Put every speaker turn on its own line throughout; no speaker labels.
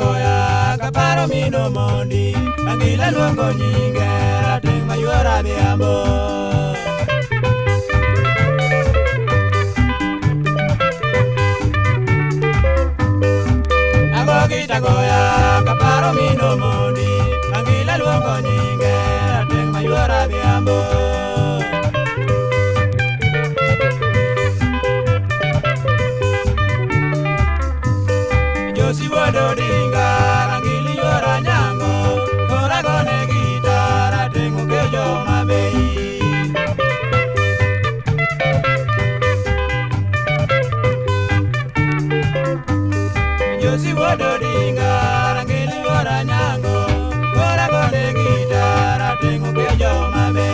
goya kaparo mino mondi angila luongo nyinge rateng' mayuora adhiambo. Ago gita goya kaparo mino mondi angila luongo nyinge rateng' mayuora adhiambo. Josi wuod Odinga angili yuora Nyango koro agone gita rateng' okejo Homa-Bay. Josi wuod Odinga angili yuora Nyango koro agone gita rateng' okejo Homa-Bay.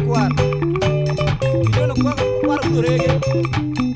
Kwar. Ijono kwar kwar udorege.